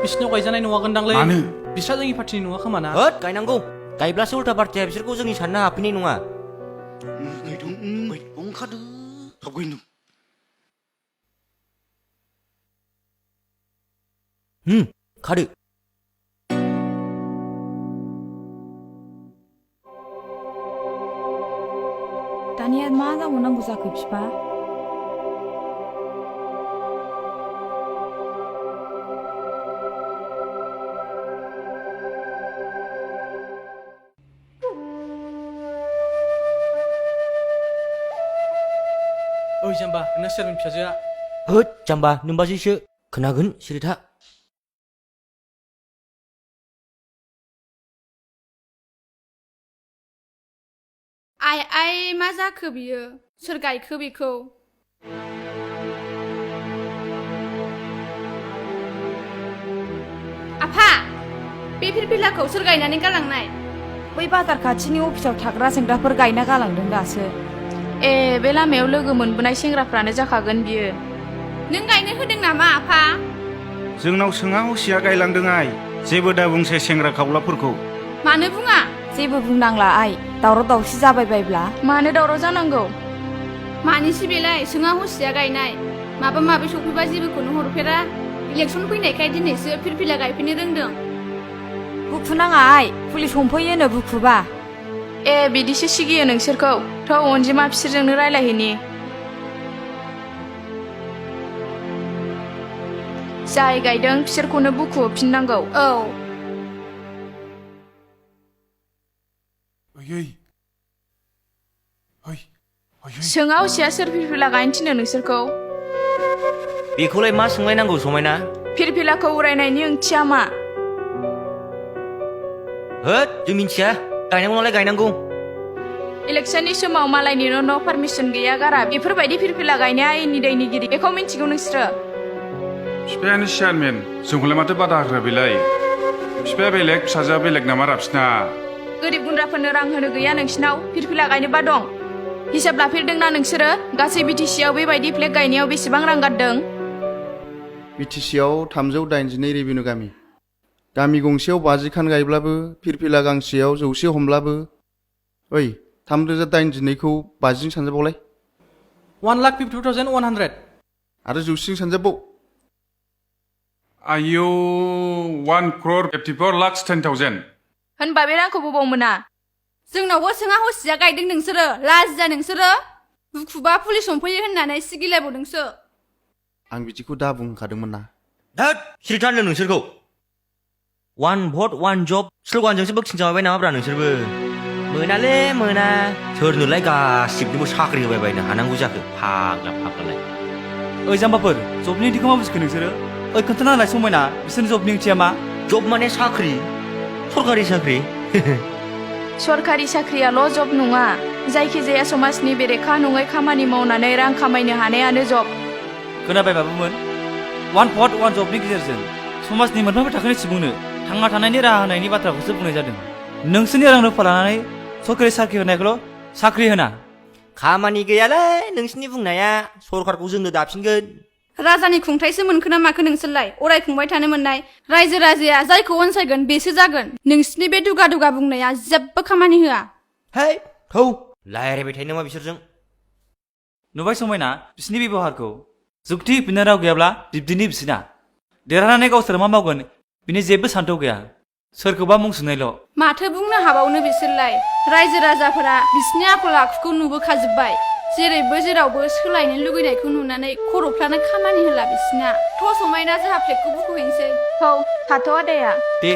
बिसिनाव गायजानाय नङा गोनदांलै मानो बिस्रा जोंनि पार्टिनि नङा खोमा ना होद गायनांगौ गायब्लासो उल्टा पार्टिया बिसोरखौ जोंनि सानना हाबफैनाय नङा ओंखारदो थाब गैनो खादो दानिया मा जाबावनांगौ जाखो बिफा ओइ जाम्बा नोंना सोरमोन फिसाजोआ होद जाम्बा नोमबाजैसो खोनागोन सिरिथा आइ मा जाखो बियो सोर गायखो बेखौ आफा बे फिरफिलाखौ सोर गायनानै गालांनाय बै बाजार खाथिनि अफिसाव थाग्रा सेंग्राफोर गायना गालांदों दासो ए बे लामायाव लोगो मोनबोनाय सेंग्राफ्रानो जाखागोन बियो नों गायनो होदों नामा आफा जोंनाव सोङा हसिया गायलांदों आइ जेबो दा बुंसै सेंग्रा खावलाफोरखौ मानो बुङा जेबो बुंनांला आइ दावराव दावसि जाबाय बायब्ला मानो दावराव जानांगौ मानिसि बेलाय सोङा हसिया गायनाय माबा माबि सफैबा जेबोखौनो हरफेरा इलेक्सन फैनायखाय दिनैसो फिरफिला गायफैनो रोंदों बुखु नाङा आइ पुलिस हमफैयोनो बुखुबा ए बिदिसो सिगियो नोंसोरखौ थौ अनजिमा बिसोरजोंनो रायलायहैनि जाय गायदों बिसोरखौनो बुखु होफिननांगौ औ सोङा हसिया सोर फिरफिला गायनो थिनो नोंसोरखौ बेखौलाय मा सोंलायनांगौ समायना फिरफिलाखौ उरायनायनि ओंथिया मा होद जों मिन्थिया गायनांगौ नालाय गायनांगौ इलेक्सननि समाव मालायनि न' पारमिसन गैया गारा बेफोरबायदि फिरफिला गायनाया आयेननि दायनिगिरि बेखौ मिन्थिगौ नोंसोरो बिफायानो चेयारमेन जोंखौलाय माथो बादा होग्रा बेलाय बिफाया बेलेग फिसाजोआ बेलेग नामा राबसिना गोरिब गुन्द्राफोरनो रां होनो गैया नोंसिनाव फिरफिला गायनोबा दं हिसाब लाफेरदोंना नोंसोरो गासै बिटिसिआव बेबायदि फ्लेग गायनायाव बेसेबां रां गारदों बिटिसिआव 382 रेभिनिउ गामि गंसेयाव 50 खान गायब्लाबो फिरफिला गांसेयाव 100 हमब्लाबो ओइ 3,082खौ 50 जों सानजाबावलाय 1,52,100 आरो 100 सानजाबाव आयौ 1,54,10,000 होनबा बे रांखौ बबाव मोना जोंनावबो सोङा हसिया गायदों नोंसोरो लाजिया नोंसोरो बुखुबा पुलिस हमफैयो होननानै सिगिलायबावदोंसो आं बिदिखौ दा बुंखादोंमोन ना होद सिरिथा होनदों नोंसोरखौ 1 भट 1 जब स्लगानजोंसो बोखिनजाबाय नामाब्रा नोंसोरबो मोनालै मोना सोरनोलाय गासिबनोबो साख्रि होबाय बायनो हानांगौ जाखो फाग्लालाय ओइ जाम्बाफोर जबनि ओंथिखौ मा बुजिखो नोंसोरो ओइ खोन्थाना होलाय समायना बिसोरनि जबनि ओंथिया मा जब माने साख्रि सरकारि साख्रि सरकारि साख्रियाल' जब नङा जायखिजाया समाजनि बेरेखा नङै खामानि मावनानै रां खामायनो हानायानो जब खोनाबाय बाबुमोन 1 भट 1 जबनि गेजेरजों समाजनि मोनफ्रोमबो थाखोनि सुबुंनो थांना थानायनि राहा होनायनि बाथ्राखौसो बुंनाय जादों नोंसोरनि रां रुफा लानानै सरकारि साख्रि होनायखौल' साख्रि होना खामानि गैयालै नोंसिनि बुंनाया सरकारखौ जोंनो दाफिनगोन राजानि खुंथायसो मोनखो ना माखो नोंसोरलाय अरायखुंबाय थानो मोननाय रायजो राजाया जायखौ अनसायगोन बेसो जागोन नोंसिनि बे दुगा दुगा बुंनाया जेबो खामानि होआ है थौ लायरायबाय थायो नामा बिसोरजों नुबाय समायना बिसिनि बेबहारखौ जुक्ति होफिननो राव गैयाब्ला बिब्दिनि बिसिना देरहानानै गावसोर मा मावगोन बिनि जेबो सान्थौ गैया सोरखौबा मुं सुनायल' माथो बुंनो हाबावनो बिसोरलाय रायजो राजाफोरा बिसिनि आखल आखुखौ नुबोखाजोब्बाय जेरैबो जेरावबो सोलायनो लुगैनायखौ नुनानै खर'फ्रानो खामानि होला बिसिना थ' समायना जोंहा फ्लेगखौ बुखुहैनोसै हौ थाथ' आदाया दे